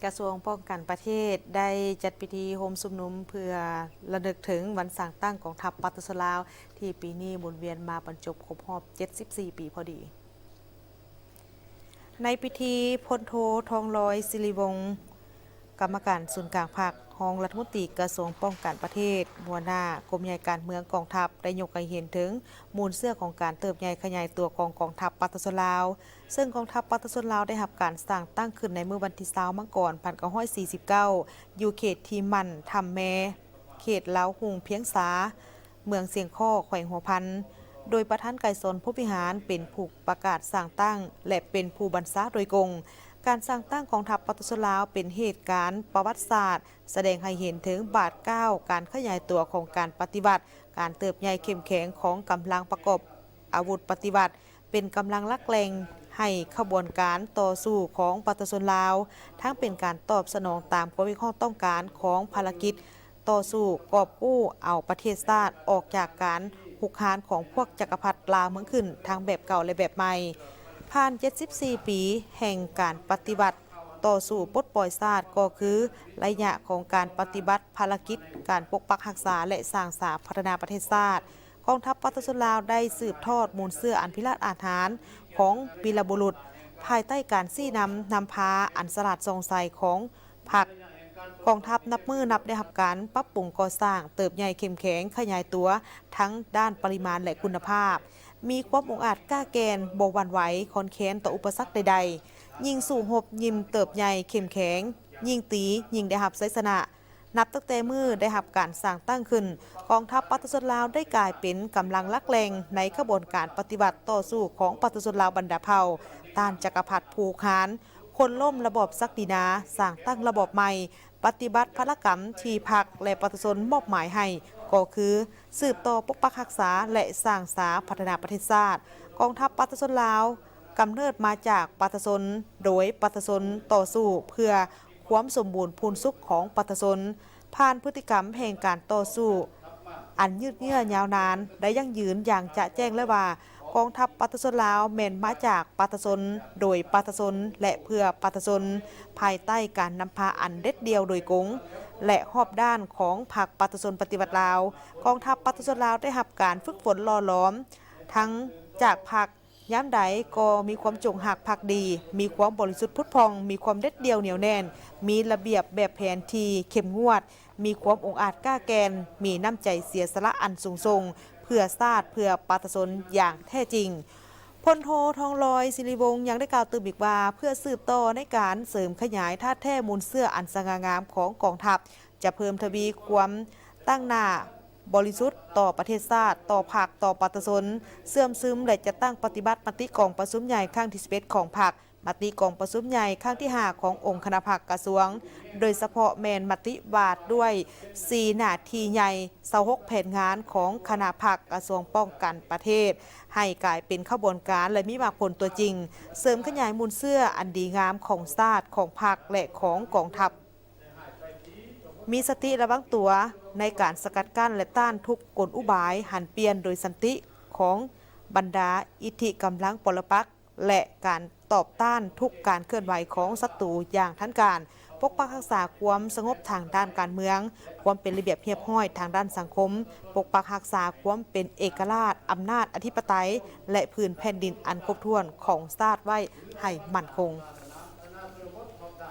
ກະຊວງປ້ອງກັນປະເທດໄດ້ຈັດພິທີໂຮມຊຸມນຸມເພື່ອລະນຶກເຖິງວັນສ້າງຕັ້ງກອງທັບປະຊາຊົນລາວ ທີ່ປີນີ້ໝູນວຽນມາບັນຈົບຄົບຮອບເຈັດສິບສີ່ປີພໍດີ. ໃນພິທີ ພົນໂທ ທອງລອຍ ສິລິວົງ ກຳມະການສູນກາງພັກ, ຮອງລັດຖະມົນຕີກະຊວງປ້ອງກັນປະເທດ, ຫົວໜ້າກົມໃຫຍ່ການເມືອງກອງທັບ ໄດ້ຍົກໃຫ້ເຫັນເຖິງມູນເຊື້ອຂອງການເຕີບໃຫຍ່ຂະຫຍາຍຕົວຂອງກອງທັບປະຊາຊົນລາວ, ເຊິ່ງກອງທັບປະຊາຊົນລາວໄດ້ຮັບການສ້າງຕັ້ງຂຶ້ນໃນມື້ວັນທີຊາວ ມັງກອນ ພັນເກົ້າຮ້ອຍສີ່ສິບເກົ້າ ຢູ່ເຂດທີ່ໝັ້ນ ຖ້ຳແມ ເຂດລາວຮຸ່ງພຽງສາ ເມືອງຊຽງຄໍ້ ແຂວງຫົວພັນ, ໂດຍປະທານໄກສອນ ພົມວິຫານ ເປັນຜູ້ປະກາດສ້າງຕັ້ງ ແລະ ເປັນຜູ້ບັນຊາໂດຍກົງ. ການສ້າງຕັ້ງກອງທັບປະຊາຊົນລາວເປັນເຫດການປະຫວັດສາດ ສະແດງໃຫ້ເຫັນເຖິງບາດກ້າວການຂະຫຍາຍຕົວຂອງການປະຕິວັດ, ການເຕີບໃຫຍ່ເຂັ້ມແຂງຂອງກຳລັງປະກອບອາວຸດປະຕິວັດ, ເປັນກຳລັງຫຼັກແຫຼ່ງໃຫ້ຂະບວນການຕໍ່ສູ້ຂອງປະຊາຊົນລາວ, ທັງເປັນການຕອບສະໜອງຕາມຄວາມຮຽກຮ້ອງຕ້ອງການຂອງພາລະກິດຕໍ່ສູ້ກອບກູ້ເອົາປະເທດຊາດອອກຈາກການຮຸກຮານຂອງພວກຈັກກະພັດລ່າເມືອງຂຶ້ນ ທັງແບບເກົ່າ ແລະ ແບບໃໝ່. ຜ່ານເຈັດສິບສີ່ປີແຫ່ງການປະຕິວັດຕໍ່ສູ້ປົດປ່ອຍຊາດ ກໍຄືໄລຍະຂອງການປະຕິບັດພາລະກິດການປົກປັກຮັກສາ ແລະ ສ້າງສາພັດທະນາປະເທດຊາດ. ກອງທັບປະຊາຊົນລາວໄດ້ສືບທອດມູນເຊື້ອອັນພິລາດອາດຫານຂອງວີລະບຸລຸດ, ພາຍໃຕ້ການຊີ້ນຳນຳພາອັນສະຫຼາດສ່ອງໃສຂອງພັກ, ກອງທັບນັບມື້ນັບໄດ້ຮັບການປັບປຸງກໍ່ສ້າງ, ເຕີບໃຫຍ່ເຂັ້ມແຂງ, ຂະຫຍາຍຕົວທັງດ້ານປະລິມານ ແລະ ຄຸນນະພາບ, ມີຄວາມອົງອາດກ້າແກ່ນ, ບໍ່ຫວັ່ນໄຫວຄອນແຄນຕໍ່ອຸປະສັກໃດໆ, ຍິ່ງສູ້ຮົບຍິ່ງເຕີບໃຫຍ່ເຂັ້ມແຂງ, ຍິ່ງຕີຍິ່ງໄດ້ຮັບໄຊຊະນະ. ນັບຕັ້ງແຕ່ມື້ໄດ້ຮັບການສ້າງຕັ້ງຂຶ້ນ, ກອງທັບປະຊາຊົນລາວໄດ້ກາຍເປັນກຳລັງຫຼັກແຫຼ່ງໃນຂະບວນການປະຕິວັດຕໍ່ສູ້ຂອງປະຊາຊົນລາວບັນດາເຜົ່າ, ຕ້ານຈັກກະພັດຜູ້ຮຸກຮານ, ໂຄ່ນລົ້ມລະບອບສັກດິນາ, ສ້າງຕັ້ງລະບອບໃໝ່, ປະຕິບັດພາລະກຳທີ່ພັກ ແລະ ປະຊາຊົນມອບໝາຍໃຫ້, ກໍຄືສືບຕໍ່ປົກປັກຮັກສາ ແລະ ສ້າງສາພັດທະນາປະເທດຊາດ. ກອງທັບປະຊາຊົນລາວກຳເນີດມາຈາກປະຊາຊົນ, ໂດຍປະຊາຊົນຕໍ່ສູ້ເພື່ອ ຄວາມສົມບູນພູນສຸກຂອງປະຊາຊົນ, ຜ່ານພຶດຕິກຳແຫ່ງການຕໍ່ສູ້ອັນຍືດເຍື້ອຍາວນານ ໄດ້ຢັ້ງຢືນຢ່າງຈະແຈ້ງແລ້ວວ່າ ກອງທັບປະຊາຊົນລາວແມ່ນມາຈາກປະຊາຊົນ, ໂດຍປະຊາຊົນ ແລະ ເພື່ອປະຊາຊົນ, ພາຍໃຕ້ການນຳພາອັນເດັດດ່ຽວໂດຍກົງ ແລະ ຮອບດ້ານຂອງພັກປະຊາຊົນປະຕິວັດລາວ. ກອງທັບປະຊາຊົນລາວໄດ້ຮັບການຝຶກຝົນຫຼໍ່ຫຼອມທັງຈາກພັກ ຍາມໃດກໍມີຄວາມຈົງຮັກພັກດີ, ມີຄວາມບໍລິສຸດຜຸດຜ່ອງ, ມີຄວາມເດັດດ່ຽວໜຽວແໜ້ນ, ມີລະບຽບແບບແຜນທີ່ເຂັ້ມງວດ, ມີຄວາມອົງອາດກ້າແກ່ນ, ມີນ້ຳໃຈເສຍສະຫຼະອັນສູງສົ່ງ ເພື່ອຊາດ, ເພື່ອປະຊາຊົນຢ່າງແທ້ຈິງ. ພົນໂທ ທອງລອຍ ສິລິວົງ ຍັງໄດ້ກ່າວຕື່ມອີກວ່າ ເພື່ອສືບຕໍ່ໃນການເສີມຂະຫຍາຍທາດແທ້ມູນເຊື້ອອັນສະຫງ່າງາມຂອງກອງທັບ, ຈະເພີ່ມທະວີຄວາມຕັ້ງໜ້າບໍລິສຸດຕໍ່ປະເທດຊາດ, ຕໍ່ພັກ, ຕໍ່ປະຊາຊົນ, ເຊື່ອມຊຶມ ແລະ ຈັດຕັ້ງປະຕິບັດມະຕິກອງປະຊຸມໃຫຍ່ຄັ້ງທີສິບເອັດຂອງພັກ, ມະຕິກອງປະຊຸມໃຫຍ່ຄັ້ງທີຫ້າຂອງອົງຄະນະພັກກະຊວງ, ໂດຍສະເພາະແມ່ນມະຕິວ່າດ້ວຍສີ່ໜ້າທີ່ໃຫຍ່, ຊາວຫົກແຜນງານຂອງຄະນະພັກກະຊວງປ້ອງກັນປະເທດ, ໃຫ້ກາຍເປັນຂະບວນການ ແລະ ມີໝາກຜົນຕົວຈິງ, ເສີມຂະຫຍາຍມູນເຊື້ອອັນດີງາມຂອງຊາດ, ຂອງພັກ ແລະ ຂອງກອງທັບ. ມີສະຕິລະວັງຕົວໃນການສະກັດກັ້ນ ແລະ ຕ້ານທຸກກົນອຸບາຍຫັນປ່ຽນໂດຍສັນຕິຂອງບັນດາອິດທິກຳລັງປໍລະປັກ ແລະ ການຕອບຕ້ານທຸກການເຄື່ອນໄຫວຂອງສັດຕູຢ່າງທັນການ, ປົກປັກຮັກສາຄວາມສະຫງົບທາງດ້ານການເມືອງ, ຄວາມເປັນລະບຽບຮຽບຮ້ອຍທາງດ້ານສັງຄົມ, ປົກປັກຮັກສາຄວາມເປັນເອກະລາດ, ອຳນາດອະທິປະໄຕ ແລະ ພື້ນແຜ່ນດິນອັນຄົບຖ້ວນຂອງຊາດໄວ້ໃຫ້ໝັ້ນຄົງ.